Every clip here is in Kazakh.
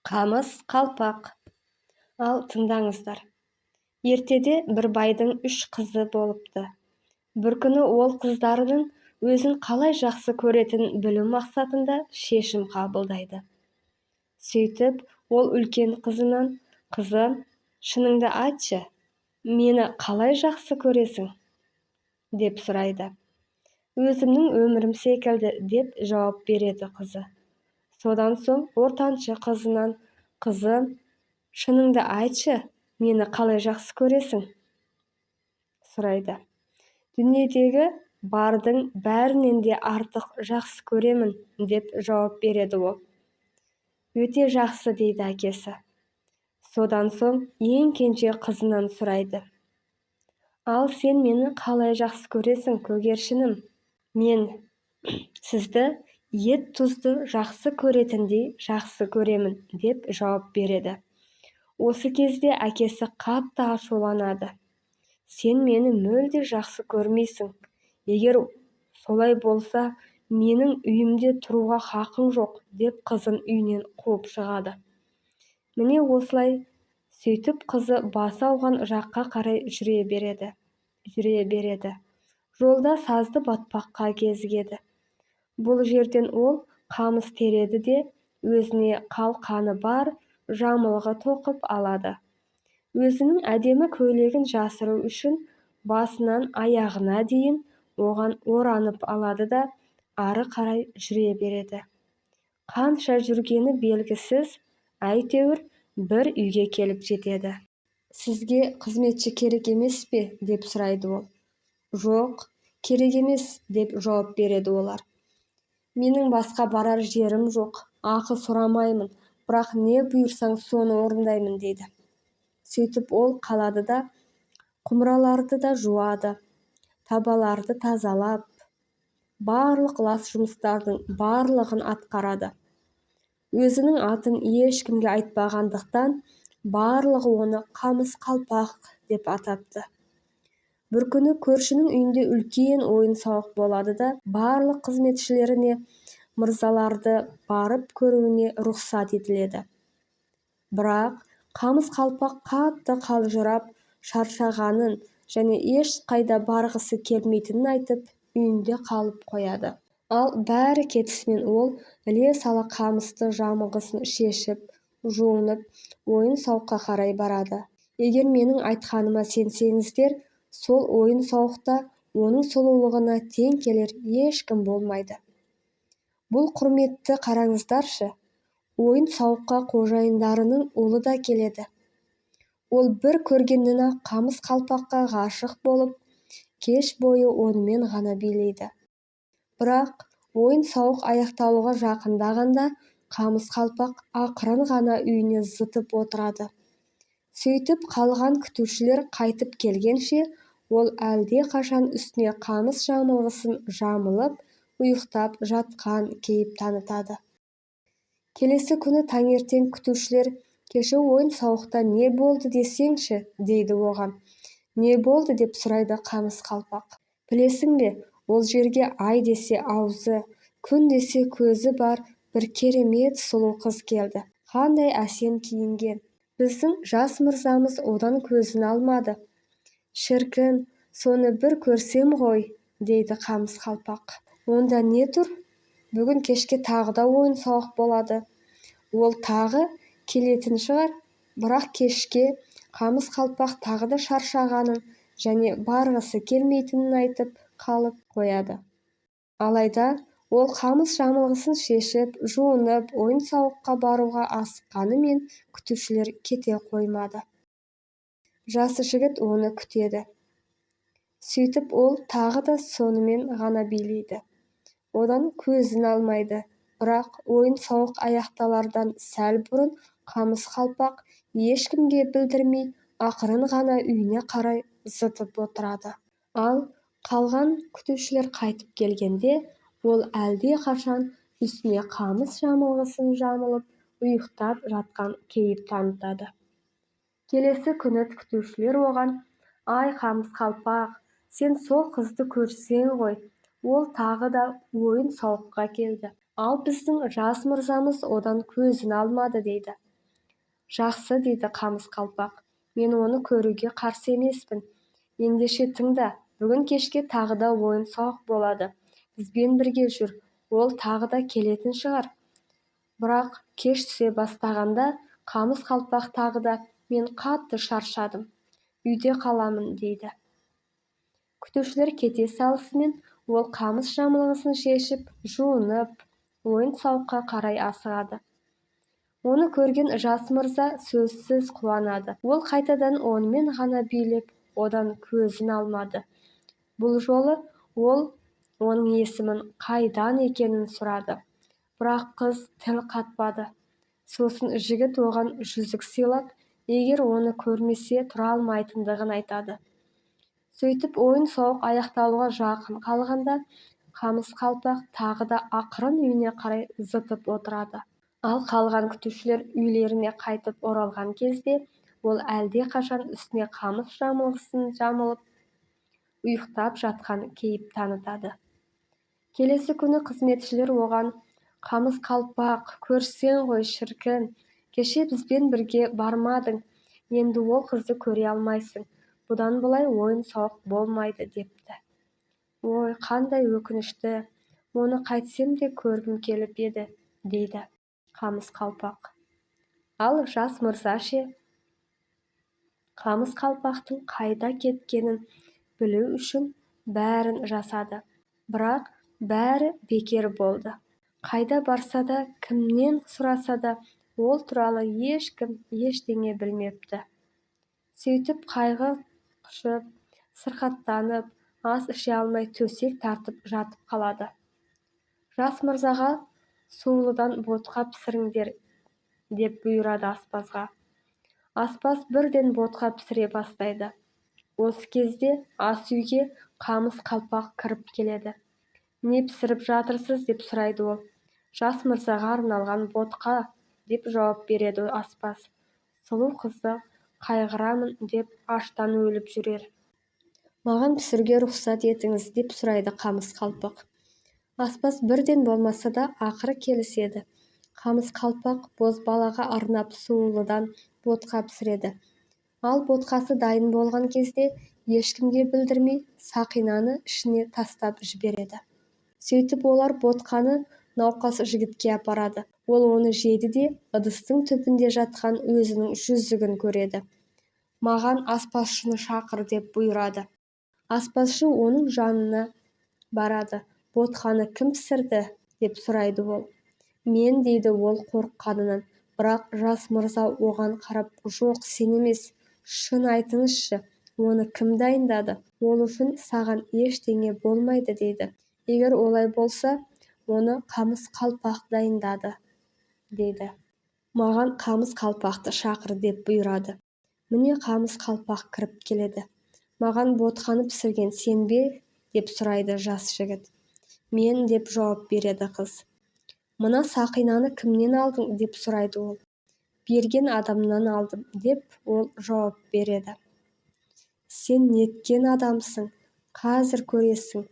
Қамыс қалпақ. Ал тыңдаңыздар. Ертеде бір байдың үш қызы болыпты. Бір күні ол қыздарының өзін қалай жақсы көретінін білу мақсатында шешім қабылдайды. Сөйтіп, ол үлкен қызынан: "Қызым, шыныңды айтшы, мені қалай жақсы көресің?" деп сұрайды. "Өзімнің өмірім секілді", деп жауап береді қызы. Содан соң ортаншы қызынан: "Қызым, шыныңды айтшы, мені қалай жақсы көресің?" сұрайды. "Дүниедегі бардың бәрінен де артық жақсы көремін", деп жауап береді ол. "Өте жақсы", дейді әкесі. Содан соң ең кенже қызынан сұрайды: "Ал сен мені қалай жақсы көресің, көгершінім?" "Мен сізді ет тұзды жақсы көретіндей жақсы көремін", деп жауап береді. Осы кезде әкесі қатты ашуланады: "Сен мені мүлде жақсы көрмейсің. Егер солай болса, менің үйімде тұруға хақың жоқ", деп қызын үйінен қуып шығады. Міне осылай. Сөйтіп, қызы басы ауған жаққа қарай жүре береді, жүре береді. Жолда сазды батпаққа кезігеді. Бұл жерден ол қамыс тереді де, өзіне қалқаны бар жамылғы тоқып алады. Өзінің әдемі көйлегін жасыру үшін басынан аяғына дейін оған оранып алады да, ары қарай жүре береді. Қанша жүргені белгісіз, әйтеуір бір үйге келіп жетеді. "Сізге қызметші керек емес пе?" деп сұрайды ол. "Жоқ, керек емес", деп жауап береді олар. "Менің басқа барар жерім жоқ, ақы сұрамаймын, бірақ не бұйырсаң, соны орындаймын", дейді. Сөйтіп, ол қалады да, құмыраларды да жуады, табаларды тазалап, барлық лас жұмыстардың барлығын атқарады. Өзінің атын ешкімге айтпағандықтан, барлығы оны Қамыс қалпақ деп атапты. Бір күні көршінің үйінде үлкен ойын-сауық болады да, барлық қызметшілеріне мырзаларды барып көруіне рұқсат етіледі. Бірақ Қамыс қалпақ қатты қалжырап, шаршағанын және ешқайда барғысы келмейтінін айтып, үйінде қалып қояды. Ал бәрі кетісімен ол іле сала қамысты жамылғысын шешіп, жуынып, ойын-сауыққа қарай барады. Егер менің айтқаныма сенсеңіздер, сол ойын-сауықта оның сұлулығына тең келер ешкім болмайды. Бұл құрметті қараңыздаршы, ойын-сауыққа қожайындарының ұлы да келеді. Ол бір көргеннен-ақ Қамыс қалпаққа ғашық болып, кеш бойы онымен ғана билейді. Бірақ ойын-сауық аяқталуға жақындағанда Қамыс қалпақ ақырын ғана үйіне зытып отырады. Сөйтіп, қалған күтушілер қайтып келгенше, ол әлдеқашан үстіне қамыс жамылғысын жамылып, ұйықтап жатқан кейіп танытады. Келесі күні таңертең күтушілер: "Кеше ойын-сауықта не болды десеңші?" дейді оған. "Не болды?" деп сұрайды Қамыс қалпақ. "Білесің бе, ол жерге ай десе аузы, күн десе көзі бар бір керемет сұлу қыз келді. Қандай әсем киінген! Біздің жас мырзамыз одан көзін алмады. Шіркін, соны бір көрсем ғой", дейді Қамыс қалпақ. "Онда не тұр? Бүгін кешке тағы да ойын-сауық болады. Ол тағы келетін шығар". Бірақ кешке Қамыс қалпақ тағы да шаршағанын және барғысы келмейтінін айтып қалып қояды. Алайда ол қамыс жамылғысын шешіп, жуынып, ойын-сауыққа баруға асыққанымен, күтушілер кете қоймады. Жас жігіт оны күтеді. Сөйтіп, ол тағы да сонымен ғана билейді. Одан көзін алмайды. Бірақ ойын-сауық аяқталардан сәл бұрын Қамыс қалпақ ешкімге білдірмей, ақырын ғана үйіне қарай зытып отырады. Ал қалған күтушілер қайтып келгенде, ол әлдеқашан үстіне қамыс жамылғысын жамылып, ұйықтап жатқан кейіп танытады. Келесі күні күтушілер оған: "Ай, Қамыс қалпақ, сен сол қызды көрсең ғой, ол тағы да ойын-сауыққа келді. Ал біздің жас мырзамыз одан көзін алмады", дейді. Жақсы, дейді Қамыс Қалпақ. Мен оны көруге қарсы емеспін. Ендеше тыңда, бүгін кешке тағы да ойын-сауық болады. Бізбен бірге жүр, ол тағы да келетін шығар. Бірақ кеш түсе бастағанда Қамыс Қалпақ тағы да мен қатты шаршадым, үйде қаламын дейді. Күтушілер кете салысымен ол қамыс жамылғысын шешіп, жуынып, ойын-сауыққа қарай асығады. Оны көрген жас мырза сөзсіз қуанады. Ол қайтадан онымен ғана билеп, одан көзін алмады. Бұл жолы ол оның есімін, қайдан екенін сұрады. Бірақ қыз тіл қатпады. Сосын жігіт оған жүзік сыйлап, егер оны көрмесе тұра алмайтындығын айтады. Сөйтіп ойын-сауық аяқталуға жақын қалғанда Қамыс Қалпақ тағы да ақырын үйіне қарай зытып отырады. Ал қалған күтушілер үйлеріне қайтып оралған кезде ол әлдеқашан үстіне қамыс жамылғысын жамылып, ұйықтап жатқан кейіп танытады. Келесі күні қызметшілер оған: Қамыс Қалпақ, көрсең ғой шіркін, кеше бізбен бірге бармадың, енді ол қызды көре алмайсың, бұдан былай ойын-сауық болмайды депті. Ой, қандай өкінішті, оны қайтсем де көргім келіп еді, дейді Қамыс Қалпақ. Ал жас мырза ше? Қамыс Қалпақтың қайда кеткенін білу үшін бәрін жасады. Бірақ бәрі бекер болды. Қайда барса да, кімнен сұраса да, ол туралы ешкім ештеңе білмепті. Сөйтіп қайғы құшып, сырқаттанып, ас іше алмай төсек тартып жатып қалады. Жас мырзаға сулыдан ботқа пісіріңдер деп бұйырады аспазға. Аспаз бірден ботқа пісіре бастайды. Осы кезде ас үйге Қамыс Қалпақ кіріп келеді. Не пісіріп жатырсыз деп сұрайды ол. Жас мырзаға арналған ботқа деп жауап береді аспаз. Сұлу қызды қайғырамын деп аштан өліп жүрер. Маған пісіруге рұқсат етіңіз деп сұрайды Қамыс Қалпақ. Аспаз бірден болмаса да ақыры келіседі. Қамыс Қалпақ бозбалаға арнап сулыдан ботқа пісіреді. Ал ботқасы дайын болған кезде ешкімге білдірмей сақинаны ішіне тастап жібереді. Сөйтіп олар ботқаны науқас жігітке апарады. Ол оны жейді де ыдыстың түбінде жатқан өзінің жүзігін көреді. Маған аспазшыны шақыр деп бұйырады. Аспазшы оның жанына барады. Ботқаны кім пісірді деп сұрайды ол. Мен, дейді ол қорыққанынан. Бірақ жас мырза оған қарап, жоқ, сен емес, шын айтыңызшы, оны кім дайындады? Ол үшін саған ештеңе болмайды дейді. Егер олай болса, оны Қамыс Қалпақ дайындады дейді. Маған Қамыс Қалпақты шақыр деп бұйырады. Міне Қамыс Қалпақ кіріп келеді. Маған ботқаны пісірген сен бе деп сұрайды жас жігіт. Мен деп жауап береді қыз. Мына сақинаны кімнен алдың деп сұрайды ол. Берген адамнан алдым деп ол жауап береді. Сен неткен адамсың, қазір көресің.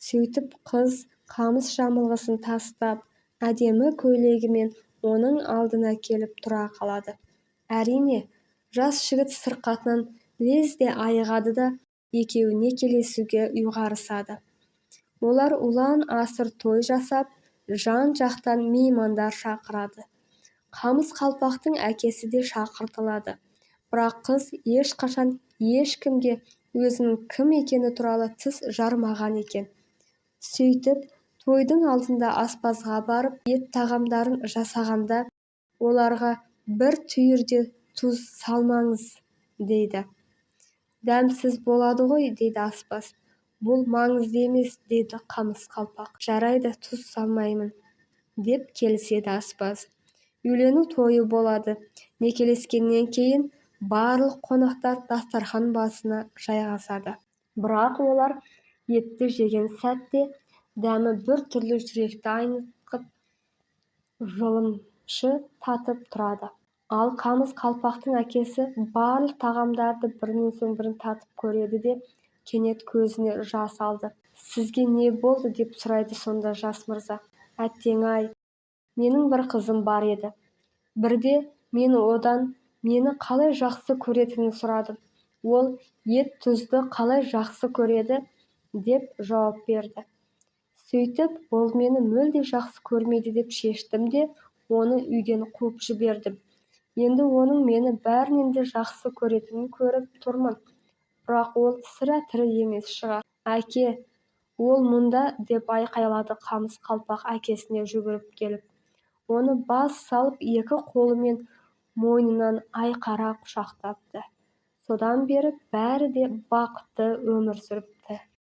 Сөйтіп қыз қамыс жамылғысын тастап, әдемі көйлегімен оның алдына келіп тұра қалады. Әрине, жас жігіт сырқатынан лезде айығады да екеуі некелесуге ұйғарысады. Олар ұлан асыр той жасап, жан-жақтан меймандар шақырады. Қамыс Қалпақтың әкесі де шақыртылады. Бірақ қыз ешқашан ешкімге өзінің кім екені туралы тіс жармаған екен. Сөйтіп, тойдың алдында аспазға барып, ет тағамдарын жасағанда, оларға бір түйір де тұз салмаңыз дейді. Дәмсіз болады ғой, дейді аспаз. Бұл маңызды емес, дейді Қамыс Қалпақ. Жарайды, тұз салмаймын, деп келіседі аспаз. Үйлену тойы болады. Некелескеннен кейін барлық қонақтар дастархан басына жайғасады. Бірақ олар етті жеген сәтте дәмі бір түрлі жүректі айнытқып, жылымшы татып тұрады. Ал Қамыс Қалпақтың әкесі барлық тағамдарды бірінен соң бірін татып көреді де, кенет көзіне жас алды. Сізге не болды деп сұрайды сонда жас мырза. Әттең-ай, менің бір қызым бар еді. Бірде мен одан мені қалай жақсы көретінін сұрадым. Ол ет тұзды қалай жақсы көреді деп жауап берді. Сөйтіп, ол мені мүлде жақсы көрмейді деп шештім де, оны үйден қуып жібердім. Енді оның мені бәрінен де жақсы көретінін көріп тұрмын. Бірақ ол сірә тірі емес шығар. Әке, ол мұнда, деп айқайлады Қамыс Қалпақ әкесіне жүгіріп келіп. Оны бас салып екі қолымен мойнынан айқара құшақтапты. Содан бері бәрі де бақытты өмір сүріпті.